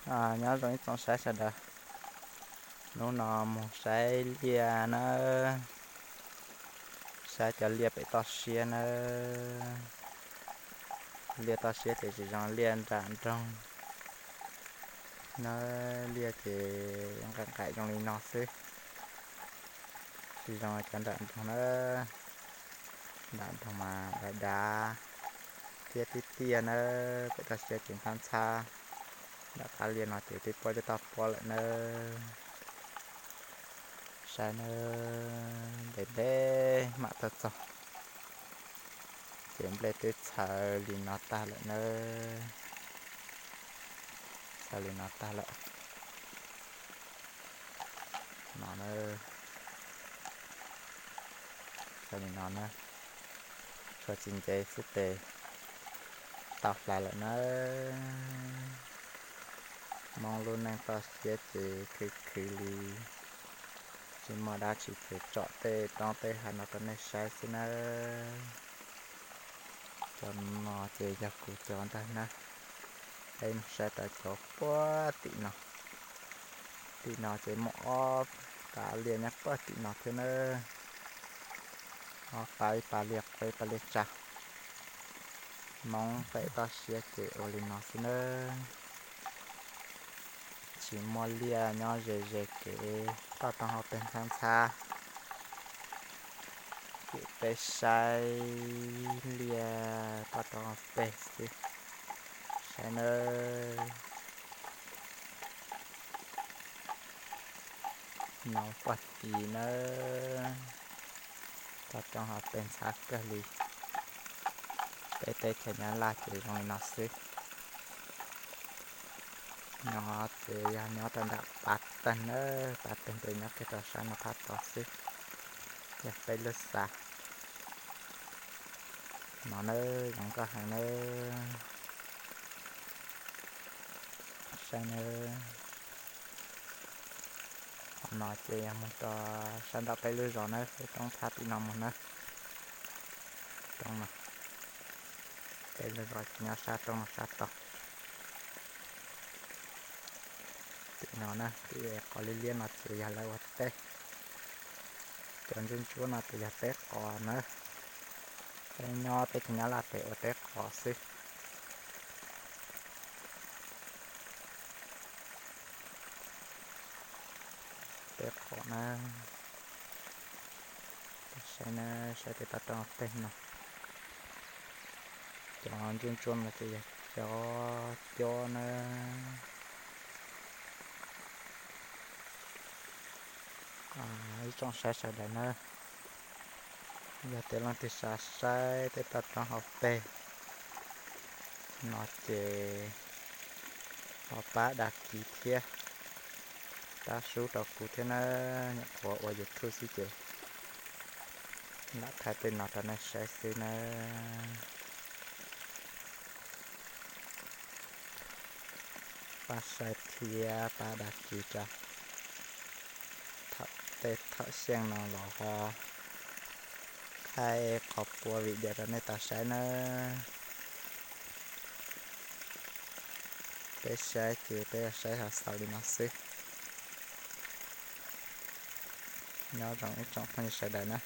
Nyob zoo ib tsoom saib sawv daws, hnub no mus saib liaj nawb, saib cov liaj pem toj siab nawb. Liaj toj siab ces tsis zoo liaj nram nroog nawb, liaj ces nqaim nqaim zoo li no xwb, tsis zoo cov nram nroog nawb. Nram nroog mas dav dav thiab tiaj tiaj nawb, pem toj siab ces ntxhab ntxhab. Nram qab liaj no ces twb puab cov toj puab lawm nawb. Saib nawb, ntev ntev mam tuaj txog ces nplej twb txhawv li no tag lawm nawb. Txhawv li no tag lawm no nawb. Txhawv li no na, tshuav tsis ntev xwb tes tau hlais lawm nawb. Hmoob lub neej toj siab ces khwv khwv li, tsis muaj dab tsi ces tsom tej roob tej hav no rau nej saib xwb nawb. Cov no ces yog kuv cov ntag na. Peb mus saib rau cov puag tim no. Tim no ces muaj ob pab liaj nyob puag tim no thiab nawb. Ob pab, ib pab liaj qub ib pab liaj tsawg. Hmoob pem toj siab ces ua li no xwb nawb. Tsis muaj liaj nyob ze ze kev, toj roob hauv pes ntxhab ntxhab. Ces peb saib liaj toj roob hauv pes xwb. Saib nawb. No puag tim nawb, toj roob hauv pes ntxhab kawg li. Peb teb chaws Nyab Laj ces zoo li no xwb. No ces yog nyob rau nram pas teg nawb, pas teg ces nyob kiag rau sab no phab tod xwb. Yog peb lub xav no nawb, zoo nkauj heev nawb. Saib nawb. Qhov no ces yog mus rau sab nram peb lub zos nawb, peb roob txhab tim no mus nawb. Roob no, peb lub zos ces nyob sab roob no sab tod. Tim no na, tim qhov liab liab no ces yog lawv ua teb. Cov ntsuab ntsuab no ces yog teb qos nawb. Peb nyob teb chaws Nyab Laj ces ua teb qos xwb. Teb qos na, saib na, saib tej toj roob peg no. Cov ntsuab ntsuab no ces yog cov cob na. Ib tsoom saib sawv daws na, yog tej leej twg xav saib tej toj roob hauv peg no ces ho pab dag kis thiab, pab sub rau kuv thiab na. Nyuam qhuav ua YouTube xwb ces lam thaij tej no rau nej saib xwb na. Pab saib thiab pab dag kis rau. Thaum tej thaum xyeej no los ho thaij qhov pua video rau nej tau saib nawb. Peb saib ces peb saib ho xaus li no xwb. Nyob zoo ib tsoom phooj ywg sawv daws na.